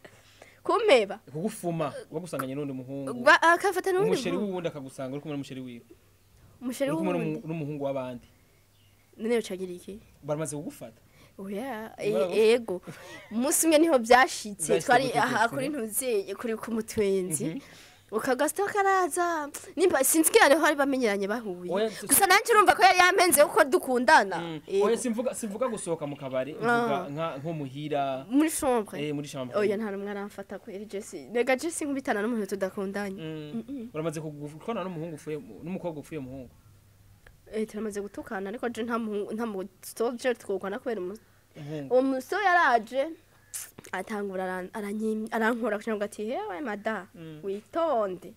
Kumpeba? Kugufuma, bagusanganye n'undi muhungu. Akafata n'undi Umu chéri muhungu. w'uwundi, akagusanga uri kumwe n'umu chéri wiwe. Umu chéri Uri kumwe w'uwundi? n'umuhungu w'abandi. None yocagira iki? Baramaze kugufata? Oya, ego, umunsi umwe niho byashitse. Vyashitse Twari gute, aha Kersi? kuri ntuzeye kuri ku mutwenzi, ukagasita karaza, nimba sinzi ko hari bamenyeranye bahuye. Oya, Gusa nanjye urumva ko yari yamenze uko dukundana. Ego. Oya, simvuga gusohoka mu kabari, mvuga nko muhira. Muri chambre? Eh, muri chambre. Oya, nta numwe aramfata kweri. Jesse nega, Jesse nkubitana n'umuntu tudakundanye. Uramaze gukorana n'umuhungu ufuye, n'umukobwa ufuye umuhungu? Turamaze gutukana, ariko je nta muhungu, nta musoje twokwana kubera Umuhungu. Uwo musore yaraje atangura arankora kugira ngo ati hewe mada, witonde.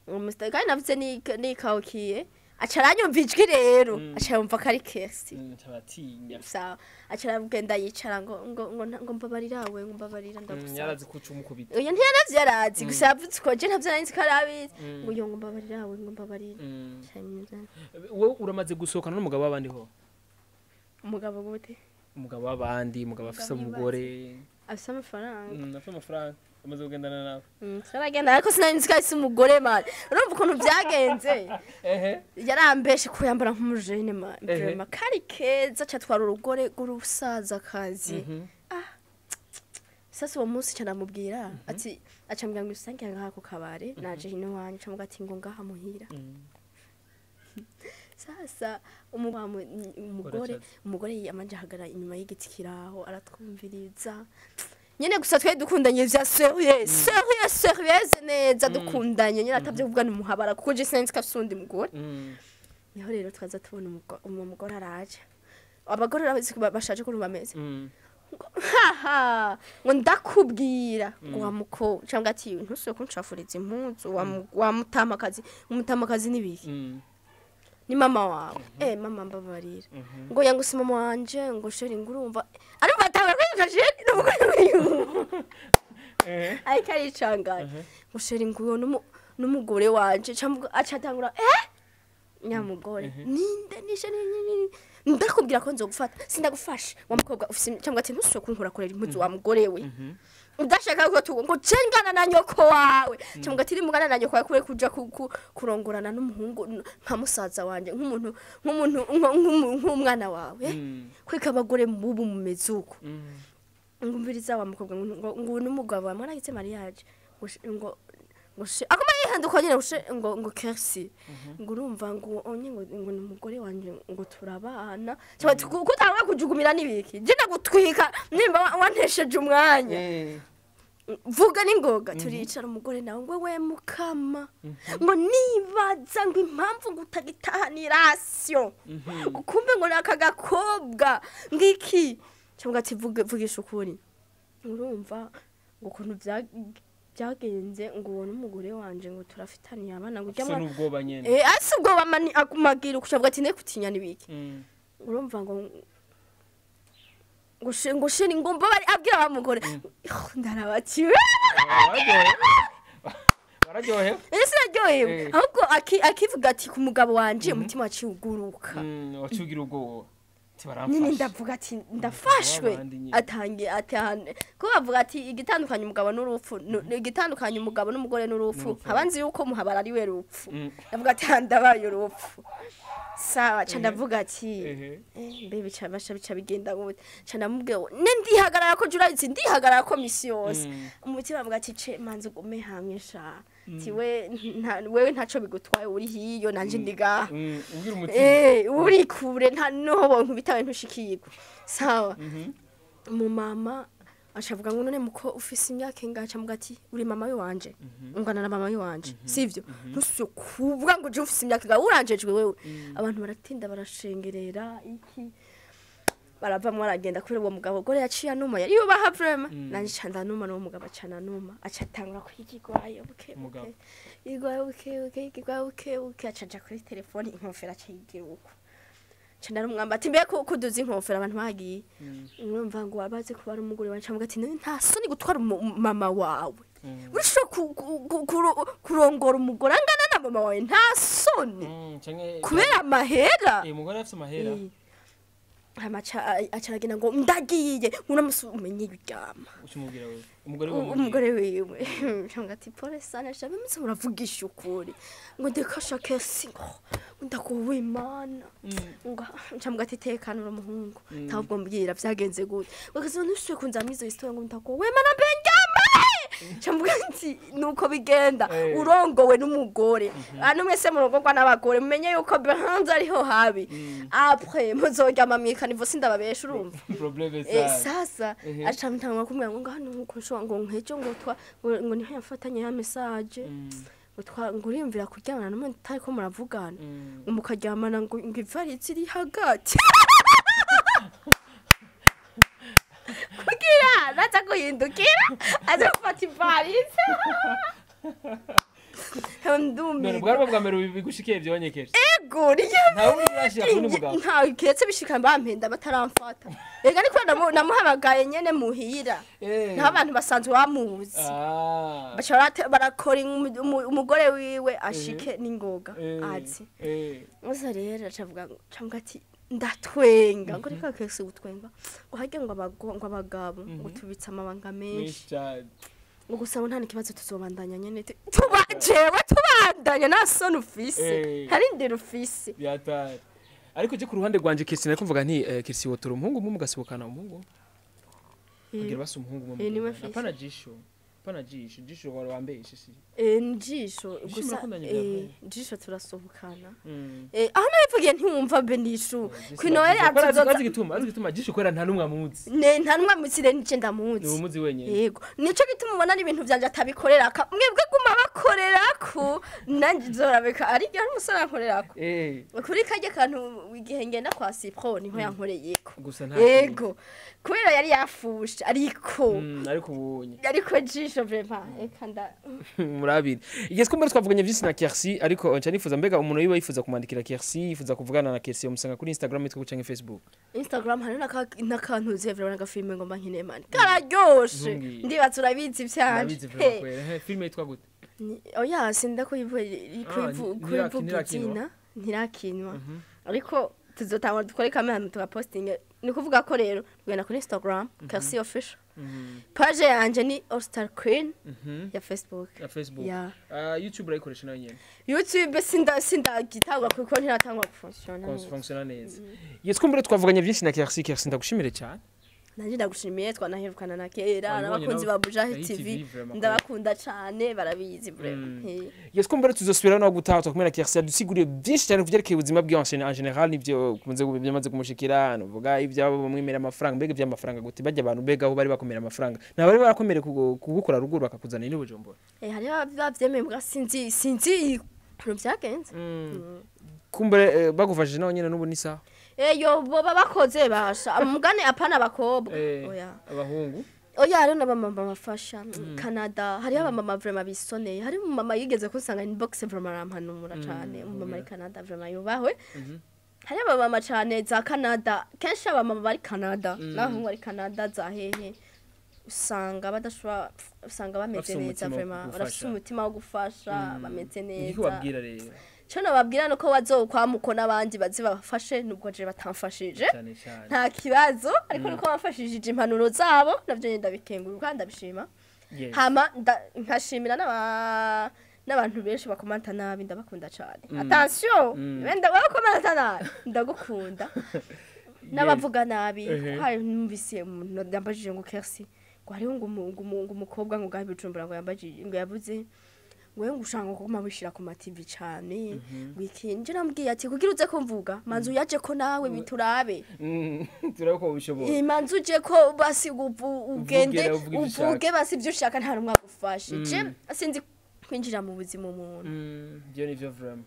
Uwo musore kandi navuze nikawukiye, aca aranyumva ijwi rero, aca yumva ko ari Kersi. Ntabatinya. Sawa, aca aragenda yicara ngo mbabarira we, ngo mbabarira, ndagusaba. Yarazi kuca umukubita. Oya, ntiyaravyo yarazi, gusa yavuze ko je ntavyo nari nzi ko arabizi, ngo yo ngo mbabarira we, ngo mbabarira. Wowe uramaze gusohokana n'umugabo w'abandi ho? Umugabo gute? Umugabo w'abandi, umugabo afise umugore. Afise amafaranga. Afise amafaranga, umaze kugendana nawe? Twaragenda, ariko sinari nzi ko afise umugore man. Urumva ukuntu byagenze? Ehe. Yarambeshe ko yambara nk'umujene man. Ehe. Vraiment kari keza, catwara urugore rw'urusaza kazi. Sasa uwo munsi ca ndamubwira ati, acambwira ngo usange ngaha ku kabare, naje hino wanyu, camubwira ati ngo ngaha muhira. Sasa umugore Uracaza. umugore yamanje ahagarara inyuma y'igiti kiraho, aratwumviriza nyene. Gusa twari dukundanye vya sérieux, sérieux, sérieuse neza, dukundanye nyene atavyo kuvuga numuhabara, kuko je sinzi ko afise uwundi mugore. Niho rero twaza tubona uwo mugore araje. Abagore urabizi ko bashaje ukuntu bameze. Haha, ngo ndakubwira ngo wa muko cyangwa ati ntusubire kuncafuriza impuzu wa mutamakazi. Umutamakazi n'ibiki? Ni mama wawe. Mama mbabarira, ngo yangu si mama wanje, ngo chéri, ngo urumva arumva atangura kwica chéri n'umugore wiwe, ariko aricanganya, ngo chéri, ngo uyo n'umugore wanje, cyangwa aca atangura nyamugore ninde nishe ndakubwira ko nzogufata, sindagufasha wa mukobwa ufise, cyangwa ati ntusubire kunkura impuzu wa mugore we, udashaka ko tu ngo cengana na nyoko wawe, cyangwa ati mugana na nyoko wawe kure kuja kurongorana n'umuhungu nka musaza wanje, nk'umuntu nk'umwana wawe. Kweka abagore mubu mumeze uko. Ngumviriza wa mukobwa, ngo n'umugabo wa mwaragize mariage, ngo aguma yihanduka nyene, ngo Kersi, ngo urumva ngo onye ngo ni umugore wanje, ngo turabana, cyangwa ati kutanga kujugumira n'ibiki, je ndagutwika nimba wantesheje umwanya. Vuga n'ingoga. Turicara, umugore nawe ngo: "We mukama," ngo: "Nibaza ngo impamvu ngo utagitahanira ration, kumbe ngo naka gakobwa ngiki." Cyangwa ati: "Vuga, vugisha ukuri, urumva ngo ukuntu byagenze ngo ubone umugore wanje ngo turafitaniye abana ngo ujya Ufise n'ubwoba nyene. Eh, asi ubwoba mani agumagira ukushavuga ati: "Ne kutinya nibiki?" Urumva ngo sheri ngo mbabari abwira wa mugore ndarabatiwe. Wararyohewe, wararyohewe. Ese naryohewe? Ahubwo akivuga ati ku mugabo wanje umutima waciye uguruka. Waciye ugira ubwoba ati Nyine baramfashe. Ndavuga ati ndafashwe. Abandi nyine. Atangiye atahane ko bavuga ati igitandukanya umugabo n'urupfu igitandukanya umugabo n'umugore n'urupfu. N'urupfu. Abanzi yuko muhabara ari we rupfu. Ndavuga ati: "Ah, ndabaye urupfu." Sawa, ca ndavuga ati: "Eh, mbe bica basha bica bigenda gute?" Ca ndamubwira ngo ne ndihagarara ko jurayizi, ndihagarara ko misi yose. Umutima avuga ati: "Ce manze ugume hamwe sha." Ti we wewe ntaco bigutwaye, uri hiyo nanje ndigaha. Ubwira umutima. Eh, uri kure, nta noho bonkubita ntushikirwa. Sawa. Mu mama acavuga ngo: "None muko ufise imyaka ingahe?" Acamuga ati: "Uri mama wanje, ungana na mama wanje, sivyo? Ntusuye kuvuga ngo je ufise imyaka ingahe, uranjejwe wewe." Abantu baratinda barashengerera iki, baravamwo aragenda kubera uwo mugabo gore yaciye anuma, yari yubaha vraiment. Nanje ca ndanuma, n'uwo mugabo aca anuma, aca atangura kwigigwayo buke Umugabo. buke, yigwayo buke buke, yigwayo buke buke, aca aja kuri telefone, inkofero aca yigira uko. Ca ndarumwamba ati: "Mbe ko kuduza inkofero abantu bagiye?" Urumva ngo wabaze kuba ari umugore wanje. Amuga ati: "None nta soni gutwara mama wawe? Urashobora kurongora umugore angana na mama wawe, nta soni?" Canke Kubera amahera. Eh, umugore afise amahera. Eh. Hama aca aragenda ngo: "Ndagiye." Unamusi umenye uryama. Ucumubwira wewe umugore we? Umugore wiwe cyangwa ati: "Pole sana shabe, mutse muravugisha ukuri." Ngo: "Ndekasha kesi," ngo: "Ndakuwe Imana." Ngo ncambwa ati: "Tekana uri umuhungu, ntabwo mbwira vyagenze gute." Ngo kazo ntusuye kunzama izo histoire, ngo: "Ndakuwe Imana, mbe ndyama." Ncambwa ati: "Nuko bigenda." Urongowe n'umugore, hano mwese murongorwa n'abagore, mumenye yuko behanze ariho habi. Après muzoryama mwikanivo, sindababesha, urumva. Problème. Eh, Sana. Sasa aca ntangwa kumubwira ngo hano nkuko nshobora ngo nkejo ngo twa ngo niho yafatanye ya message, ngo twa ngo uriyumvira kuryamana n'umuntu utariko muravugana, ngo mukaryamana ngo ivarisi iri hagati kugira naza guhindukira aza gufata ivarisi. None Ndumirwa. bwari bwa mbere bigushikiye byonyekeje? Ego, niyo. Nta wundi urashira kuri mugabo? Nta, kiretse bishika bampenda bataramfata. Ega ariko namuhamagaye nyene muhira. Naho abantu basanzwe bamuzi. Baca barakora umugore wiwe ashike n'ingoga azi. Musa rero acavuga ngo cavuga ati: "Ndatwenga." Ngo reka kese gutwenga, ngo harya ngo ngo abagabo ngo tubitse amabanga menshi. Menshi cyane. Ngo gusa ngo nta n'ikibazo, tuzobandanya nyene tuba jewe tubandanya, nta soni ufise, nta rindi rufise. Byatari. Ariko je ku ruhande rwanje Kirsi nari kumvuga nti Kirsi wotora umuhungu umwe mugasohokana, umuhungu kugira basi umuhungu umwe Eh, niwe mugendana. mfise. Apana jisho, apana jisho, jisho wari wambeshe si? Eh, njisho Jisho gusa. murakundanye Eh, bya jisho turasohokana. Eh, aho nabivugiye ntiwumva benishu kuri Noel azi atuzoza. Igituma azi igituma jisho kubera nta numwe amuzi. Ne nta numwe amuzi, nije ndamuzi. Ni umuzi wenyine. Yego, nico gituma ubona ari ibintu vyanje atabikorera ka mwebwe guma bakorerako, nanje nzorabeka ari igihe umusore ankorerako. Kuri karya kantu igihe ngenda kwa Cipro niho yankoreyeko. Gusa nta Yego, kubera yari yafushe ariko ariko ubonye. Ariko jisho vraiment eka nda Murabiri igihe twumva twavuganye byinshi na Kersi, ariko nca nifuza mbega umuntu yiba yifuza kumwandikira Kersi, yifuza kuvugana na Kersi, umusanga kuri Instagram yitwa canke Facebook? Instagram hari n'akantu uzi vraiment n'agafilme ngomba nkine mani kararyoshe. Ntumbwire. Ndibaza urabizi ivyanje. Ndabizi vraiment kwera. Filme yitwa gute? Oya, sinda kuyivuga kuyivuga. Ntirakinwa? Izina ntirakinwa, ariko tuzotangura dukore kamwe hanyuma tugapostinge. Ni kuvuga ko rero tugenda kuri Instagram Kersi Official, page yanje ni All Star Queen ya Facebook. Ya Facebook. Ya. Ah, YouTube urayikoresha nayo nyene? YouTube sindagitangura kuko ntiratangura gufunctiona neza. Fonctiona neza. Yes, kumbure twavuganye byinshi na Kersi. Kersi, ndagushimire cyane. Nanjye ndagushimiye, twanaherukana na kera. Wabibonye. N'abakunzi Nawe? ba Bujahi Bujahi TV, TV, vraiment. Ndabakunda cane, barabizi vraiment. Yes, kumbere tuzosubira no gutaha twakumwe na Kersia, dusiguriye byinshi cyane kuvyerekeye ubuzima bwiwe en général, nivyo kunze byamaze kumushikira, nuvuga ibyabo bamwemera amafaranga. Mbega iby'amafaranga gute bajya abantu, mbega aho bari bakomera amafaranga nta bari barakomere kugukora ruguru bakakuzana ni Bujumbura? Hariho abavyemeye mbwa sinzi ukuntu vyagenze. Kumbere bagufashije nawe nyene n'ubu ni sawa. Eyo boba bakoze basha mugane, apana abakobwa, oya. Abahungu. Oya, hariho n'abamama bafasha Canada, hariho abamama vraiment bisoneye. Hari umumama yigeze kunsanga inbox, vraiment arampanura cane, umumama ari Canada, vraiment yubahwe. Hariho abamama cane za Canada, kenshi abamama bari Canada n'abahungu bari Canada za hehe, usanga badashobora, usanga bameze Bafise neza. umutima wo Vraiment gufasha. barafise umutima wo gufasha, bameze Niki neza. wabwira rero? Ico nobabwira nuko bazokwamuko n'abandi baze babafashe, nubwo je batamfashije. Cyane cyane. Nta kibazo, ariko nuko bamfashishije impanuro zabo navyo nyene ndabikenguruka, ndabishima. Hama nkashimira n'abantu benshi bakomanta nabi, ndabakunda cane. Attention, wenda bakomanta nabi, ndagukunda, n'abavuga nabi. Kuko hari numvise umuntu yambajije ngo Kersi, ngo hariho ngo umukobwa ngo ngaho i Bujumbura, ngo yambajije, ngo yavuze ngo we ngo ushaka kuguma wishira ku ma TV cane, ngo iki. Nje namubwiye ati kugira uze kumvuga manzu uyaje ko nawe biturabe. Turebe ko ubishobora. Imanzu uje ko basi ugende uvuge ivyo ushaka. Uvuge basi ibyo ushaka, nta rumwe agufashe. Je sinzi kwinjira mu buzima umuntu. Byo nivyo vraiment.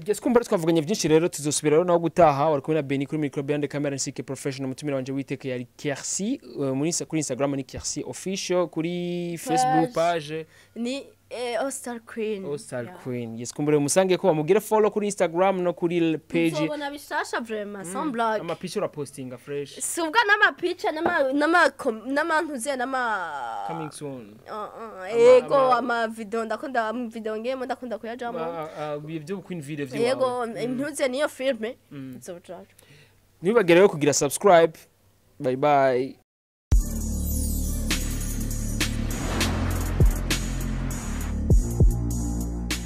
Yes, kumbura twavuganye byinshi rero, tuzosubira rero naho gutaha. Wari kumwe na Benny kuri micro, behind the camera Nsike Professional. Mutumira wanje witeke yari Kersi, muri kuri Instagram ni Kersi Official, kuri Facebook page ni All Queen. All Star Yeah. Queen. Yes, kumbura musange ko bamugire follow kuri Instagram no kuri page. Nzobona bishasha vraiment, sans blague. Amapicha urapostinga fresh. Si ubwa n'amapica n'amantuze n'ama Coming soon. Ego, ama video, ndakunda ama video ngemo, ndakunda kuyajamo. Ibyo Queen video vyiwawe. Yego, ntuze niyo filme nzojayo. Ntibagere rero kugira subscribe. Bye bye.